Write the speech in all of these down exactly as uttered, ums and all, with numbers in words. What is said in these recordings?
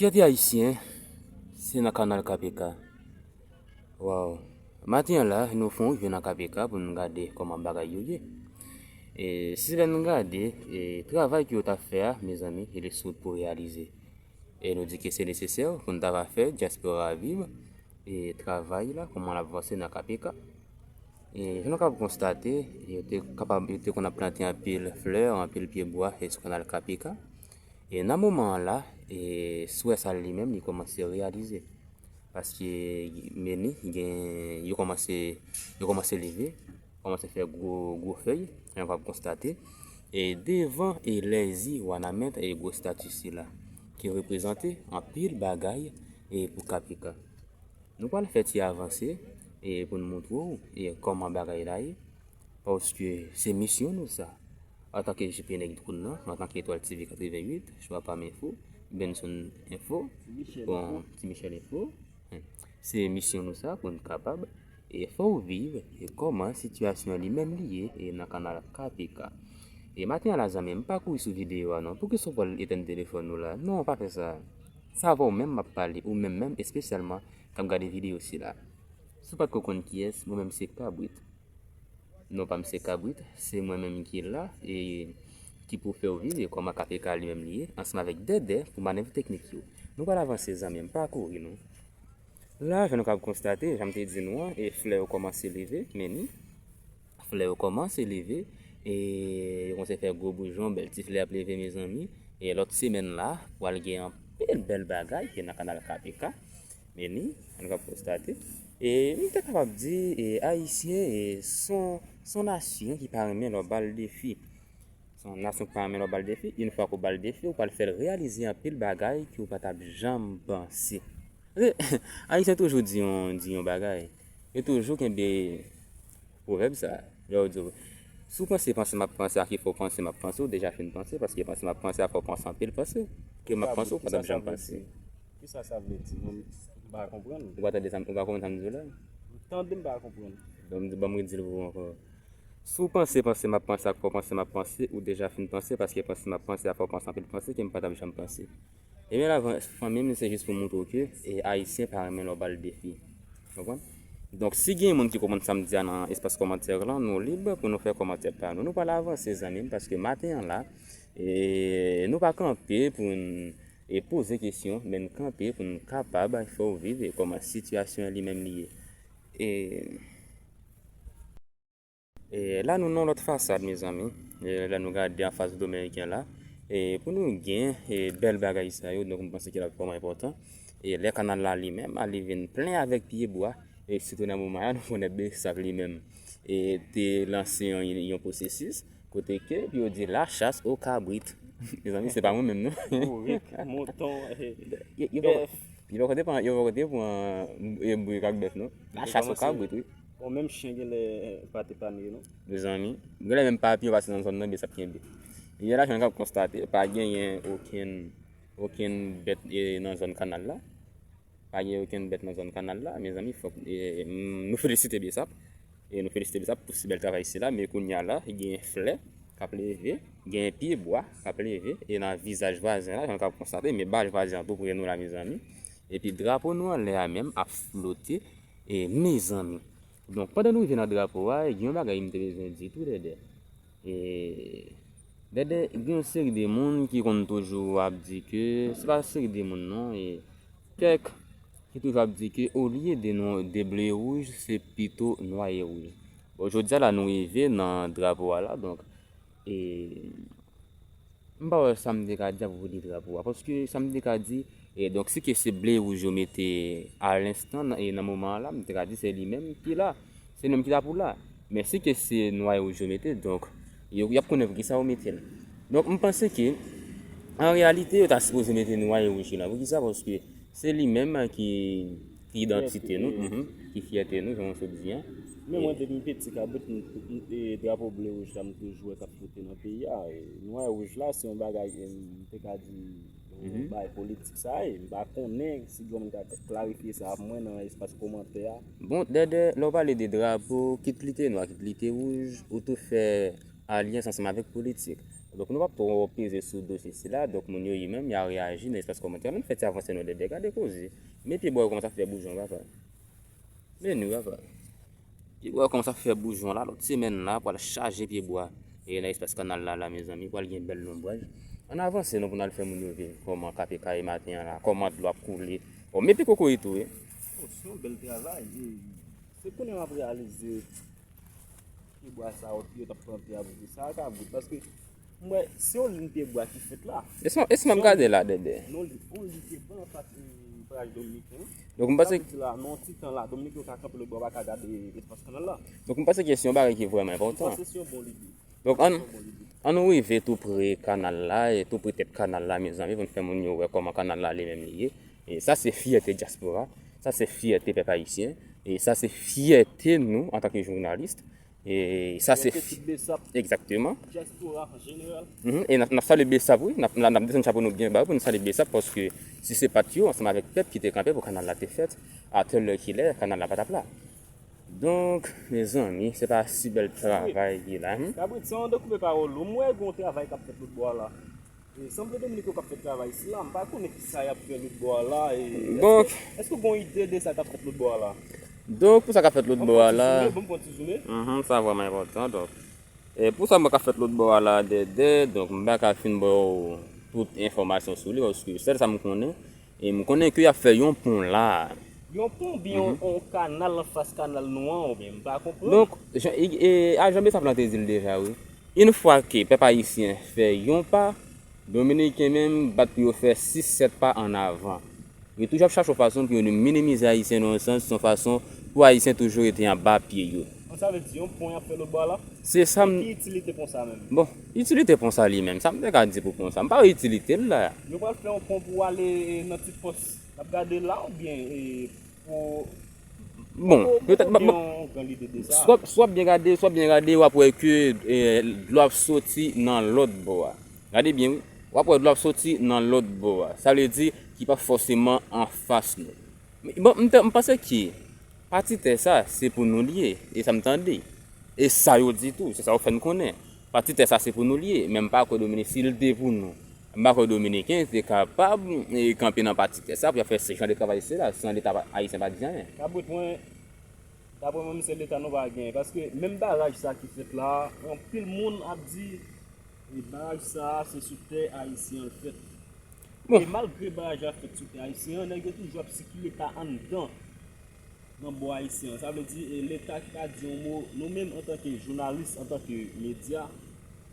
Chè ti Ayisyen, se nan kanal K P K. Waw. Maten an la, nou fè yon rive nan K P K pou n gade kòman bagay yo ye. E si lè n gade, e travay ke yo t ap fè a, mezanmi, e li sot pou reyalize. E nou di ke se nesesè pou n ta va fè dyaspora a viv, e travay la, kòman l ap vanse nan K P K. E jan nou kapab konstate, yo te kapab, yo te konn ap plante anpil flè, anpil pye bwa, e sou kanal K P K. E nan moman an la, e swè sa li menm, li kòmanse reyalize. Paske meni, gen, yo kòmanse, yo kòmanse leve, kòmanse fè gwo, gwo fèy, jan nou kapab konstate. E devan e lèzi Wanament e gwo stati sila, ki reprezante anpil bagay e pou K P K. Nou pral fè ti avanse e pou n montre w e kòman bagay la ye, paske se misyon nou sa. Antanke J P Nèg Dwoun nan, antanke Etwal T V katreven uit, Chwa Pam Enfo, Benson Enfo, Ti Michel bon, Enfo. Ti Michel Enfo, se misyon nou sa pou n kapab e fè w viv e kòman sitiyasyon an li menm li ye e nan kanal K P K. E maten an la zanmi, m pa kouri sou videyo a non. Poukisa w pral etèn telefòn ou la? Non, pa fè sa. Sa avè w menm m ap pale, ou menm menm espesyalman k ap gade videyo sila. Si w pa t ko konn kiyès, mwen menm se Kabrit. Non pa m se Kabrit, se mwen menm ki la e ki pou fè w viv e kòman K P K li menm li ye, ansanm avèk Dèdè pou manèv teknik yo. Nou pral avanse zanmi, m pa kouri non. La, jan nou kapab konstate, jan m te di nou an, e flè yo kòmanse leve, meni. Flè yo kòmanse leve, e yo kòmanse fè gwo boujon, bèl ti flè ap leve, mezanmi. E lòt semèn la, pral gen anpil bèl bagay ki nan kanal K P K. Meni, jan nou kapab konstate. E m te kapab di, e, Ayisyen, e, se yon, se yon nasyon ki pa renmen lè w ba l defi. Se yon nasyon ki pa renmen lè w ba l defi. Yon fwa ke w ba l defi, ou pral fè l reyalize anpil bagay ke w pa t ap janm panse. Paske Ayisyen toujou di yon, di yon bagay. Yo toujou kenbe pwovèb sa. Lè yo di w, si w panse panse m ap panse, a ki fè w panse m ap panse, ou deja fin panse, paske panse m ap panse a fè w panse anpil panse. Ke m ap panse, ou pa t ap janm panse. Kisa sa vle di? Mwen, m pa konprann. Ou pa tande sa m, ou pa konprann sa m di w la? M tande, m pa konprann. Bon, m di, ban m redi l pou ou ankò. Si w panse panse m ap panse a ki fè w panse m ap panse, ou deja fin panse, paske panse m ap panse a fè w panse anpil panse ke m pa t ap janm panse. Ebyen la, fanmi m, se jis pou montre w ke, e, Ayisyen pa renmen lè w ba l defi. Konprann? Donk, si gen moun ki konprann sa m di a nan espas kòmantè lan, nou lib pou nou fè kòmantè pa nou. Nou pral avanse, zanmi m, paske maten an la, e, nou pa kanpe pou n, e, poze kesyon, men n kanpe pou n kapab fè w viv e kòman sitiyasyon an li menm li ye. E, E, la nou nan lòt fasad, mezanmi. E, la nou gade anfas dominiken la. E, pou nou gen, e, bèl bagay sa yo, donk m panse ke l ap vrèman enpòtan. E, lè kanal la li menm, a, li vin plen avèk pye bwa, e, sitou nan moman an, nou konnen Besap li menm, e, te lanse yon, yon pwosesis, kote ke yo di la chasse aux cabrites. Mezanmi, se pa mwen menm, non. Bourik, mouton, e, yo, yo, bèf. Yo poko te pran, yo poko te pran, e, bourik ak bèf, non. La chasse aux cabrites, wi. Bon, menm chen genlè pa t epanye, non? Mezanmi, genlè menm papye yo pase nan zòn nan, Besap kenbe. Yè la, jan n ap konstate, pa genyen okenn, okenn bèt, e, nan zòn kanal la. Pa gen okenn bèt nan zòn kanal la, mezanmi, fòk, e, m, nou felisite Besap. E nou felisite Besap pou si bèl travay sila, men kounye a la, gen flè k ap leve, gen pye bwa k ap leve, e nan vizaj vwazen la, jan n ap konstate, men bal vwazen an tou pre nou la, mezanmi. Epi drapo nou anlè a menm ap flote, e mezanmi. Donk, pandan nou rive nan drapo a, gen yon bagay m te bezwen di tou, Dèdè. E, Dèdè, gen yon seri de moun ki konn toujou ap di ke, se pa seri de moun non, e kèk ki toujou ap di ke olye de nwa-, de ble e wouj, se pito nwa e wouj. Bon, jodi a la, nou rive nan drapo a la, donk, e, m pa wè sa m te ka di a pwopo de drapo a, paske sa m te ka di, e, donk, si ke se ble e wouj yo mete a lenstan, nan, e nan moman an la, m te ka di se li menm ki la, se li menm ki ta pou la. Men si ke se nwa e wouj yo mete, donk, yo, y ap konnen poukisa yo mete l. Donk, m panse ke, an reyalite, yo ta sipoze mete nwa e wouj yo la. Poukisa? Paske se li menm ki, ki idantite nou, mhm, ki fyète nou, jan w sot di an. Men mwen, depi m piti, Kabrit, m, m, e, drapo ble wouj la, m toujou wè k ap flote nan peyi a. E, nwa e wouj la, se yon bagay, e, m te ka di, yon bagay politik sa ye. M pa konnen si gen moun ka klarifye sa pou mwen nan espas kòmantè a. Bon, Dèdè, lè w pale de drapo, kit li te nwa, kit li te wouj, ou tou fè alyans ansanm avèk politik. Donk, nou p ap twò peze sou dosye sila. Donk, moun yo, yo menm, y a reyaji nan espas kòmantè. Ann fè ti avanse non, Dèdè, gade koze. Men pyebwa yo kòmanse ap fè boujon, papa. Men nou, papa. Pyebwa yo kòmanse ap fè boujon la. Lòt semèn la, pral chaje pyebwa. E nan espas kanal la, la, mezanmi, pral gen bèl lonbraj. Ann avanse non pou n al fè moun yo viv kòman K P K ye maten an la, kòman dlo ap koule. Bon, men pi kokoyit tou, wi. Oh, se yon bèl travay. E se kounye a m ap reyalize pyebwa sa yo, yo t ap plante a pou sa a ka bout. Paske m wè se yon liy pyebwa ki fèt la. E sa, e sa m ap gade la, Dèdè. Non, li, yon liy pyebwa anfas, e, plaj Dominiken an. Donk, m panse sa vle di la, nan yon ti tan la, Dominiken yo ka kanpe lòt bò, yo pa ka gade espas kanal la. Donk, m panse ke se yon bagay ki vrèman enpòtan. M panse se yon bon lide. Donk, ann, ann nou rive tou pre kanal la, e tou pre tèt kanal la, mezanmi, pou n fè moun yo wè kòman kanal la li menm li ye. E sa se fyète dyaspora, sa se fyète pèp ayisyen, e sa se fyète nou antanke jounalis. E sa se fyète tout BSAP. Egzakteman. Dyaspora an jeneral. Mhm. E n ap, n ap salye BSAP, wi. N ap, n ap desann chapo nou byen ba yo pou nou salye BSAP, paske si se pa t yo, ansanm avèk pèp ki te kanpe pou kanal la te fèt, atè lè ki lè, kanal la pa t ap la. Donk, mezanmi, se pa si bèl travay ki la, hmm? Kabrit, san dekoupe pawòl ou, m wè gen yon travay k ap fèt lòt bò a la. E sanble Dominiken yo k ap fè travay sila, m pa konnen ki sa y ap fè lòt bò a la. E donk, èske, èske w gen yon ide de sa k ap fèt lòt bò a la? Donk, pou sa k ap fèt lòt bò a la. Ban m fè yon ti zoome, ban m fè yon ti zoome. Mhm, sa vrèman enpòtan, donk. E pou sa mwen k ap fèt lòt bò a la, Dèdè, donk, m pa ka fin ba w tout enfòmasyon sou li, paske sèl sa m konnen, e m konnen ke y ap fè yon pon la. Yon pon oubyen yon, yon kanal anfas kanal nou an, oubyen m pa konprann. Donk, jan, e, e, a jan BSAP lan te di l deja, wi. Yon fwa ke pèp ayisyen fè yon pa, Dominiken menm bat pou yo fè sis, sèt pa ann avan. Yo toujou ap chache yon fason pou yo minimize Ayisyen nan yon sans, yon fason pou Ayisyen toujou rete anba pye yo. Bon, sa vle di yon pon y ap fè lòt bò a la? Se sa m... Ki itilite pon sa menm? Bon, itilite pon sa li menm, sa m te ka di pou pon sa? M pa wè itilite l la. Yo pral fè yon pon pou ale, e, nan ti pòs n ap gade la oubyen, e, pou... Bon, pou, pou petèt, gen yon gran lide de sa. Si w ap, si w ap byen gade, si w ap byen gade, w ap wè ke, e, dlo ap soti nan lòt bò a. Gade byen, wi. W ap wè dlo ap soti nan lòt bò a. Sa vle di ki pa fòseman anfas nou. Men, bon, m te, m panse ke pati tè sa, se pou nou l ye. E sa m tande. E sa yo di tou, se sa yo fè n konnen. Pati tè sa, se pou nou l ye. Men m pa kwè Dominiken, si l te pou nou, m pa kwè Dominiken te kapab, e, kanpe nan pati tè sa pou y ap fè se jan de travay sila, san Leta pa, ayisyen pa di anyen. Kabrit, mwen, daprè mwen, se Leta nou pa genyen. Paske menm baraj sa ki fèt la, anpil moun ap di, e baraj sa a, se sou tè ayisyen an l fèt. Bon. E malgre baraj la fèt sou tè ayisyen an, nèg yo toujou ap sikile pa anndan nan bò ayisyen an. Sa vle di, e, Leta ki pa di yon mo, nou menm antanke jounalis, antanke medya,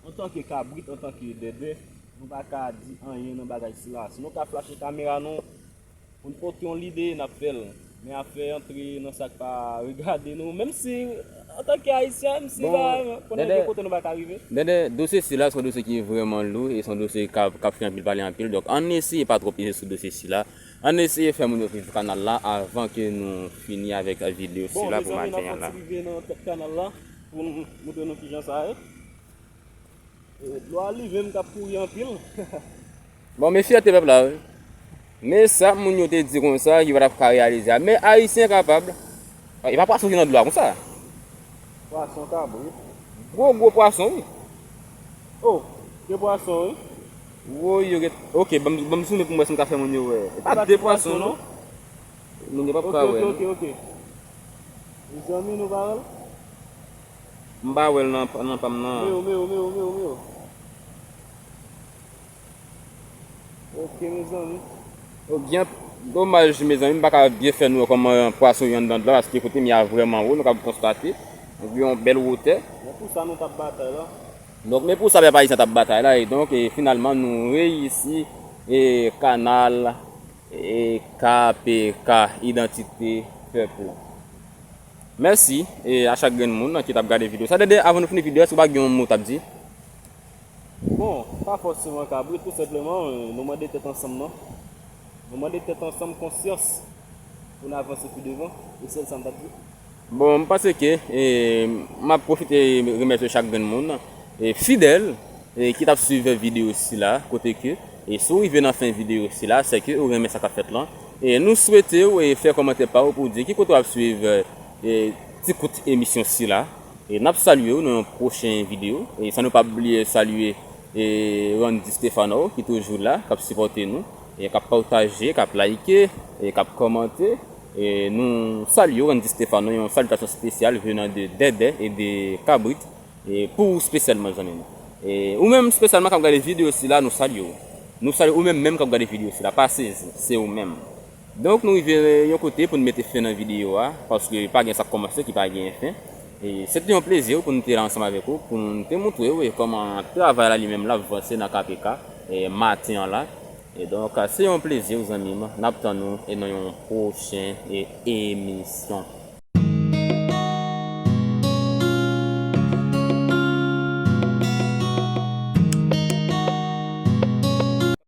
antanke kabrit, antanke Dèdè, nou pa ka di anyen nan bagay sila. Si nou ka flache kamera nou, pou n pote yon lide, n ap fè l. Men afè antre nan sa k pa regade nou, menm si antanke Ayisyen, menm si pa konnen gen kote nou pa ka rive. Dèdè, dosye sila se yon dosye ki vrèman lou e se yon dosye k ap, k ap fè anpil pale anpil. Donk, ann eseye pa twò peze sou dosye sila. Ann eseye fè moun yo viv kanal la avan ke nou fini avèk videyo sila pou maten an la. Bon, mezanmi, n ap fè yon ti rive nan tèt kanal la pou n montre nou kijan sa ye. E, dlo a li menm k ap kouri anpil. Bon, men fyète pèp la, wi. Men sa moun yo te di konsa, ki pa t ap ka reyalize a. Men Ayisyen kapab. E pa pwason ki nan dlo a konsa. Pwason kabrit. Gwo, gwo pwason, wi. Oh, gen pwason, wi. Woy, yo gen, ok, ban m, ban m zoume pou m wè si m ka fè moun yo wè. E pa de pwason, non. Moun yo p ap ka wè, non. Ok, ok, ok. Mezanmi, nou pa wè l? M pa wè l nan, nan pa m nan. Men yo, men yo, men yo, men yo, men yo. Ok, mezanmi. Oh, byen domaj, mezanmi, m pa ka byen fè nou wè kòman pwason yo anndan dlo a, paske kote m ye a vrèman wo, nou ka konstate. Nou gen yon bèl wotè. Men pou sa nou t ap batay la. Donk, men pou sa pèp ayisyen t ap batay la, e donk, e finalman, nou reyisi, e kanal, e K P K, idantite pèp la. Mèsi, e a chak grenn moun ki t ap gade videyo sa. Dèdè, avan nou fini videyo, èske w pa gen yon mo w t ap di? Bon, pa fòseman kabrit, tou senpleman, e, nou mande tèt ansanm nan. Nou mande tèt ansanm konsyans pou n avanse pi devan, e sèl sa m t ap di. Bon, m panse ke, e, m ap pwofite remèsye chak grenn moun, e, fidèl, e, ki t ap swiv videyo sila, kote ke, e, si w rive nan fen videyo sila, se ke ou renmen sa k ap fèt lan. E nou swete w, e, fè kòmantè pa w pou w di ki kote w ap swiv, e, ti kout emisyon sila. E n ap salye w nan yon pwochen videyo. E san nou pa bliye salye E Randy Stefano ki toujou la, k ap sipòte nou, e k ap pataje, k ap like, e k ap kòmante. E nou salye w, Randy Stefano, yon salitasyon espesyal venan de Dèdè e de Kabrit, e pou ou espesyalman, zanmi m. E ou menm espesyalman k ap gade videyo sila, nou salye w. Nou salye ou menm menm k ap gade videyo sila, pa sezi, se ou menm. Donk nou rive yon kote pou n mete fen nan videyo a, paske pa gen sa k kòmanse ki pa gen fen. E se te yon plezi pou n te la ansanm avèk ou, pou n te montre w e kòman travay la li menm l ap vanse nan K P K e maten an la. E donk se yon plezi, zanmi m, n ap tann ou e nan yon pwochen e emisyon.